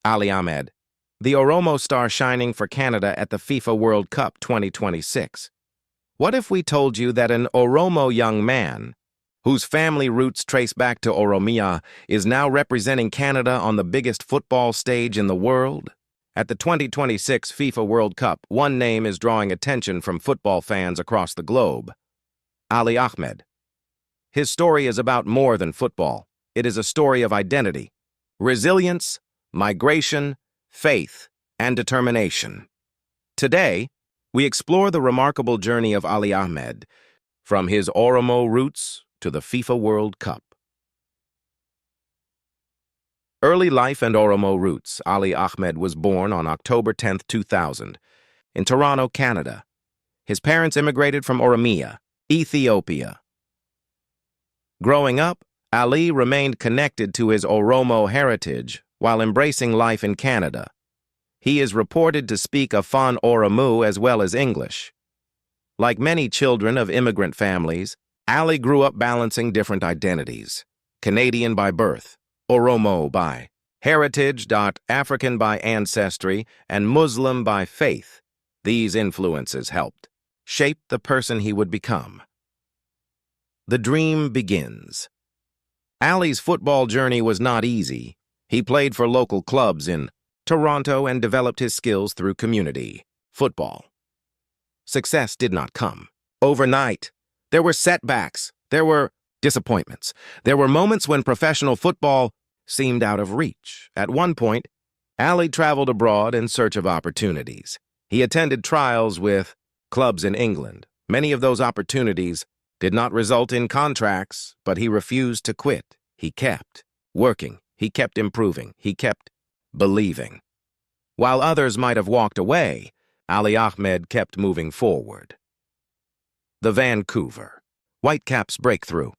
Ali Ahmed, the Oromo star shining for Canada at the FIFA World Cup 2026. What if we told you that an Oromo young man, whose family roots trace back to Oromia, is now representing Canada on the biggest football stage in the world? At the 2026 FIFA World Cup, one name is drawing attention from football fans across the globe: Ali Ahmed. His story is about more than football. It is a story of identity, resilience, migration, faith, and determination. Today, we explore the remarkable journey of Ali Ahmed, from his Oromo roots to the FIFA World Cup. Early life and Oromo roots. Ali Ahmed was born on October 10, 2000, in Toronto, Canada. His parents immigrated from Oromia, Ethiopia. Growing up, Ali remained connected to his Oromo heritage while embracing life in Canada. He is reported to speak Afan Oromo as well as English. Like many children of immigrant families, Ali grew up balancing different identities: Canadian by birth, Oromo by heritage, African by ancestry, and Muslim by faith. These influences helped shape the person he would become. The dream begins. Ali's football journey was not easy. He played for local clubs in Toronto and developed his skills through community football. Success did not come overnight. There were setbacks. There were disappointments. There were moments when professional football seemed out of reach. At one point, Ali traveled abroad in search of opportunities. He attended trials with clubs in England. Many of those opportunities did not result in contracts, but he refused to quit. He kept working. He kept improving. He kept believing. While others might have walked away, Ali Ahmed kept moving forward. The Vancouver Whitecaps breakthrough.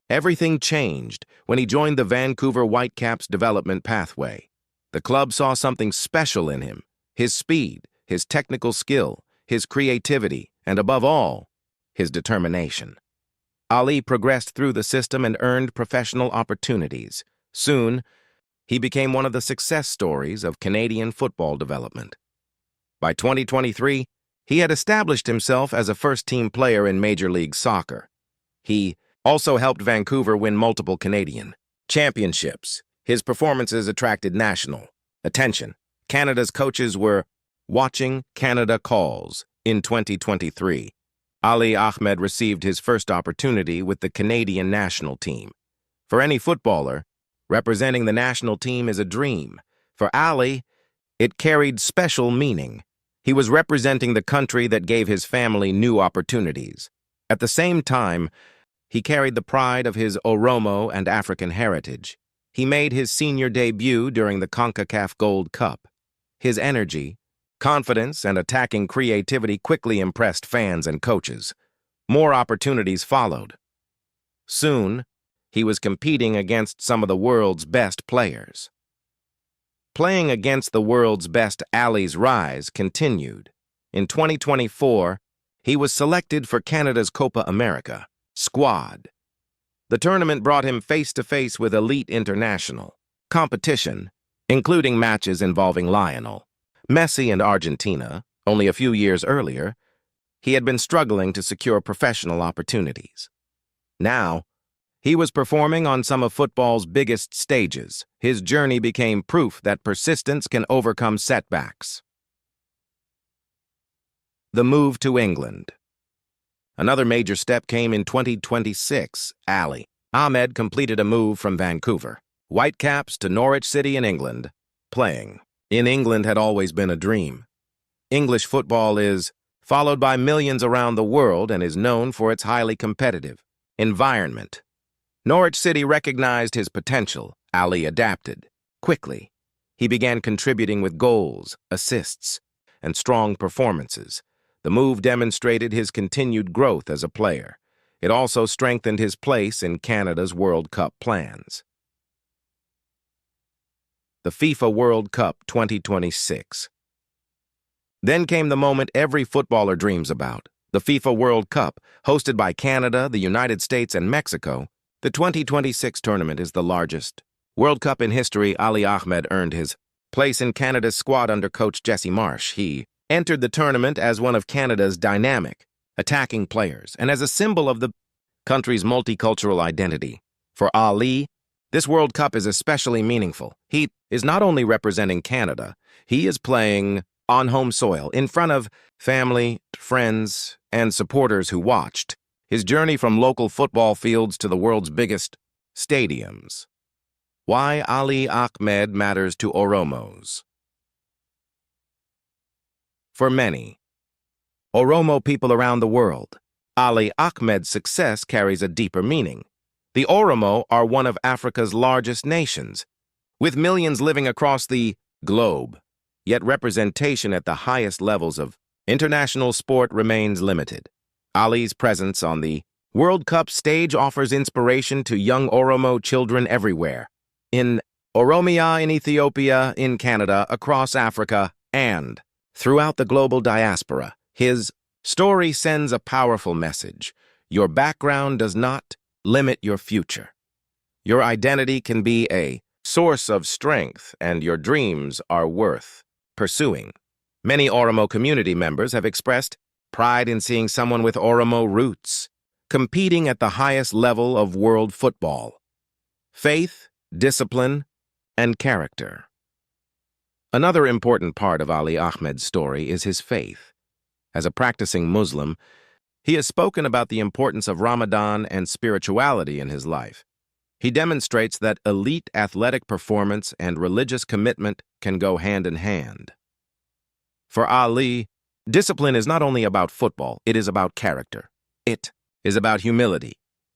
Everything changed when he joined the Vancouver Whitecaps development pathway. The club saw something special in him: his speed, his technical skill, his creativity, and above all, his determination. Ali progressed through the system and earned professional opportunities. Soon, he became one of the success stories of Canadian football development. By 2023, he had established himself as a first-team player in Major League Soccer. He also helped Vancouver win multiple Canadian championships. His performances attracted national attention. Canada's coaches were watching. Canada calls. In 2023, Ali Ahmed received his first opportunity with the Canadian national team. For any footballer, representing the national team is a dream. For Ali, it carried special meaning. He was representing the country that gave his family new opportunities. At the same time, he carried the pride of his Oromo and African heritage. He made his senior debut during the CONCACAF Gold Cup. His energy, confidence, and attacking creativity quickly impressed fans and coaches. More opportunities followed. Soon, he was competing against some of the world's best players. Playing against the world's best, Ali's rise continued. In 2024, he was selected for Canada's Copa America squad. The tournament brought him face-to-face with elite international competition, including matches involving Lionel Messi and Argentina. Only a few years earlier, he had been struggling to secure professional opportunities. Now, he was performing on some of football's biggest stages. His journey became proof that persistence can overcome setbacks. The move to England. Another major step came in 2026. Ali Ahmed completed a move from Vancouver Whitecaps to Norwich City in England. Playing in England had always been a dream. English football is followed by millions around the world and is known for its highly competitive environment. Norwich City recognized his potential. Ali adapted quickly. He began contributing with goals, assists, and strong performances. The move demonstrated his continued growth as a player. It also strengthened his place in Canada's World Cup plans. The FIFA World Cup 2026. Then came the moment every footballer dreams about: the FIFA World Cup, hosted by Canada, the United States, and Mexico. The 2026 tournament is the largest World Cup in history. Ali Ahmed earned his place in Canada's squad under coach Jesse Marsch. He entered the tournament as one of Canada's dynamic, attacking players and as a symbol of the country's multicultural identity. For Ali, this World Cup is especially meaningful. He is not only representing Canada, he is playing on home soil in front of family, friends, and supporters who watched his journey from local football fields to the world's biggest stadiums. Why Ali Ahmed matters to Oromos. For many Oromo people around the world, Ali Ahmed's success carries a deeper meaning. The Oromo are one of Africa's largest nations, with millions living across the globe, yet representation at the highest levels of international sport remains limited. Ali's presence on the World Cup stage offers inspiration to young Oromo children everywhere, in Oromia in Ethiopia, in Canada, across Africa, and throughout the global diaspora. His story sends a powerful message. Your background does not limit your future. Your identity can be a source of strength, and your dreams are worth pursuing. Many Oromo community members have expressed pride in seeing someone with Oromo roots competing at the highest level of world football. Faith, discipline, and character. Another important part of Ali Ahmed's story is his faith. As a practicing Muslim, he has spoken about the importance of Ramadan and spirituality in his life. He demonstrates that elite athletic performance and religious commitment can go hand in hand. For Ali, discipline is not only about football, it is about character. It is about humility.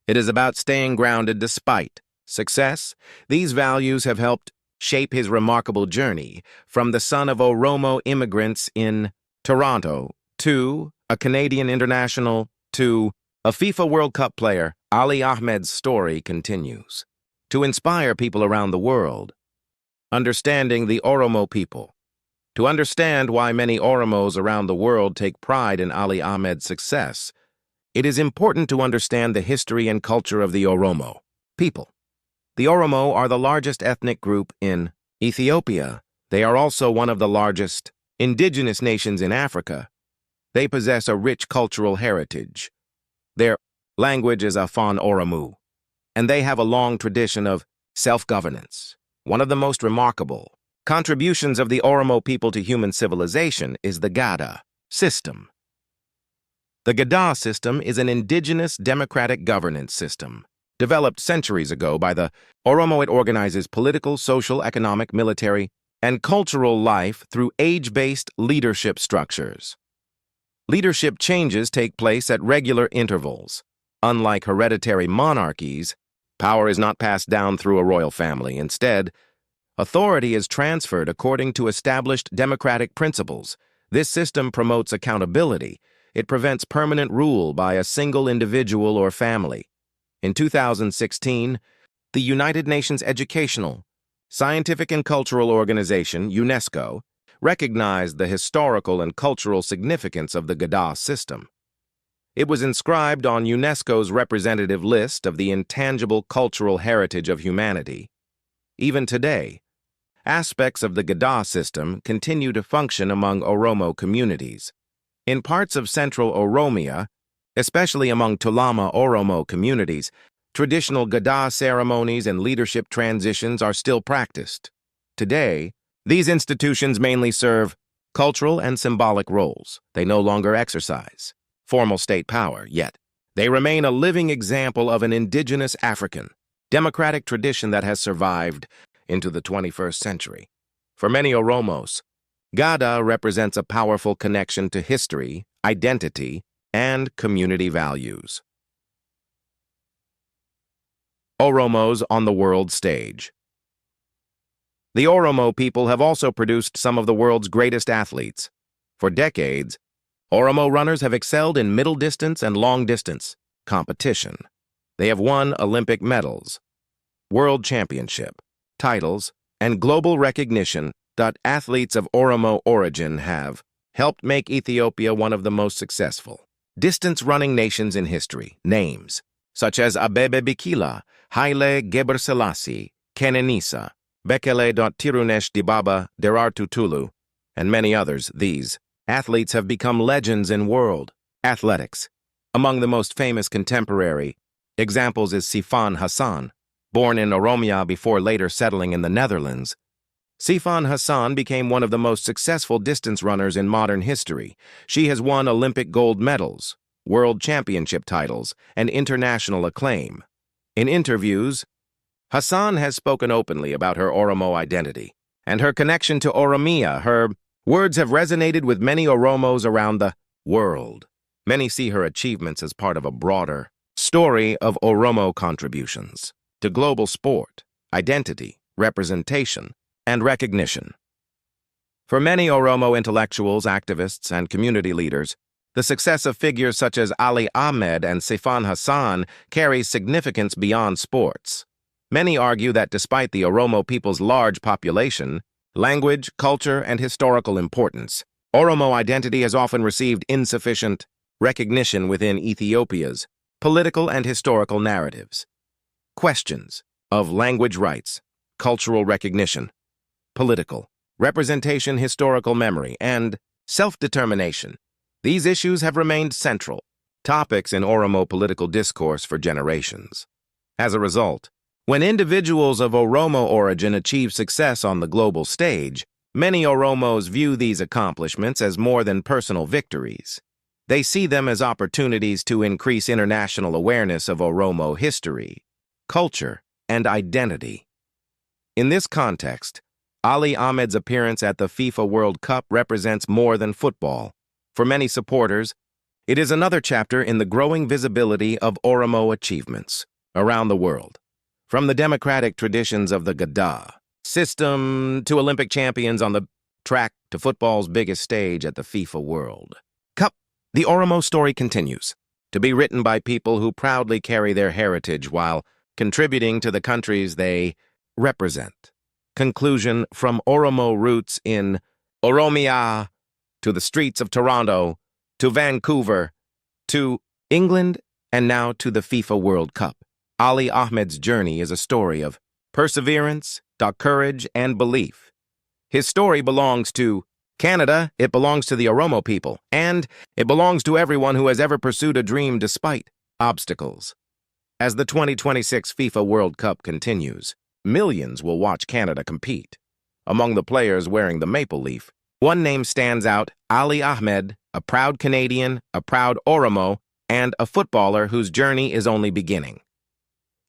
It is about staying grounded despite success. These values have helped shape his remarkable journey from the son of Oromo immigrants in Toronto to a Canadian international to a FIFA World Cup player. Ali Ahmed's story continues to inspire people around the world. Understanding the Oromo people. To understand why many Oromos around the world take pride in Ali Ahmed's success, it is important to understand the history and culture of the Oromo people. The Oromo are the largest ethnic group in Ethiopia. They are also one of the largest indigenous nations in Africa. They possess a rich cultural heritage. Their language is Afan Oromo, and they have a long tradition of self-governance. One of the most remarkable contributions of the Oromo people to human civilization is the Gadaa System. The Gadaa System is an indigenous democratic governance system developed centuries ago by the Oromo. It organizes political, social, economic, military, and cultural life through age-based leadership structures. Leadership changes take place at regular intervals. Unlike hereditary monarchies, power is not passed down through a royal family. Instead, authority is transferred according to established democratic principles. This system promotes accountability. It prevents permanent rule by a single individual or family. In 2016, the United Nations Educational, Scientific and Cultural Organization, UNESCO, recognized the historical and cultural significance of the Gadaa system. It was inscribed on UNESCO's representative list of the intangible cultural heritage of humanity. Even today, aspects of the Gadaa system continue to function among Oromo communities. In parts of central Oromia, especially among Tulama Oromo communities, traditional Gadaa ceremonies and leadership transitions are still practiced. Today, these institutions mainly serve cultural and symbolic roles. They no longer exercise formal state power, yet they remain a living example of an indigenous African democratic tradition that has survived into the 21st century. For many Oromos, Gadaa represents a powerful connection to history, identity, and community values. Oromos on the world stage. The Oromo people have also produced some of the world's greatest athletes. For decades, Oromo runners have excelled in middle distance and long distance competition. They have won Olympic medals, world championship titles, and global recognition that athletes of Oromo origin have helped make Ethiopia one of the most successful distance running nations in history. Names such as Abebe Bikila, Haile Gebrselassie, Kenenisa, Bekele Tirunesh Dibaba Derartu Tulu, and many others. These athletes have become legends in world athletics. Among the most famous contemporary examples is Sifan Hassan, born in Oromia before later settling in the Netherlands. Sifan Hassan became one of the most successful distance runners in modern history. She has won Olympic gold medals, world championship titles, and international acclaim. In interviews, Hassan has spoken openly about her Oromo identity and her connection to Oromia. Her words have resonated with many Oromos around the world. Many see her achievements as part of a broader story of Oromo contributions to global sport, identity, representation, and recognition. For many Oromo intellectuals, activists, and community leaders, the success of figures such as Ali Ahmed and Sifan Hassan carries significance beyond sports. Many argue that despite the Oromo people's large population, language, culture, and historical importance, Oromo identity has often received insufficient recognition within Ethiopia's political and historical narratives. Questions of language rights, cultural recognition, political representation, historical memory, and self-determination. These issues have remained central topics in Oromo political discourse for generations. As a result, when individuals of Oromo origin achieve success on the global stage, many Oromos view these accomplishments as more than personal victories. They see them as opportunities to increase international awareness of Oromo history, culture, and identity. In this context, Ali Ahmed's appearance at the FIFA World Cup represents more than football. For many supporters, it is another chapter in the growing visibility of Oromo achievements around the world. From the democratic traditions of the Gadaa System to Olympic champions on the track to football's biggest stage at the FIFA World Cup, the Oromo story continues to be written by people who proudly carry their heritage while contributing to the countries they represent. Conclusion: from Oromo roots in Oromiyaa to the streets of Toronto to Vancouver to England and now to the FIFA World Cup, Ali Ahmed's journey is a story of perseverance, courage, and belief. His story belongs to Canada, it belongs to the Oromo people, and it belongs to everyone who has ever pursued a dream despite obstacles. As the 2026 FIFA World Cup continues, millions will watch Canada compete. Among the players wearing the maple leaf, one name stands out: Ali Ahmed, a proud Canadian, a proud Oromo, and a footballer whose journey is only beginning.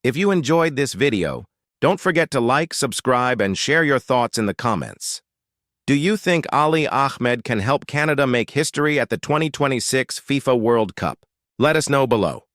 If you enjoyed this video, don't forget to like, subscribe, and share your thoughts in the comments. Do you think Ali Ahmed can help Canada make history at the 2026 FIFA World Cup? Let us know below.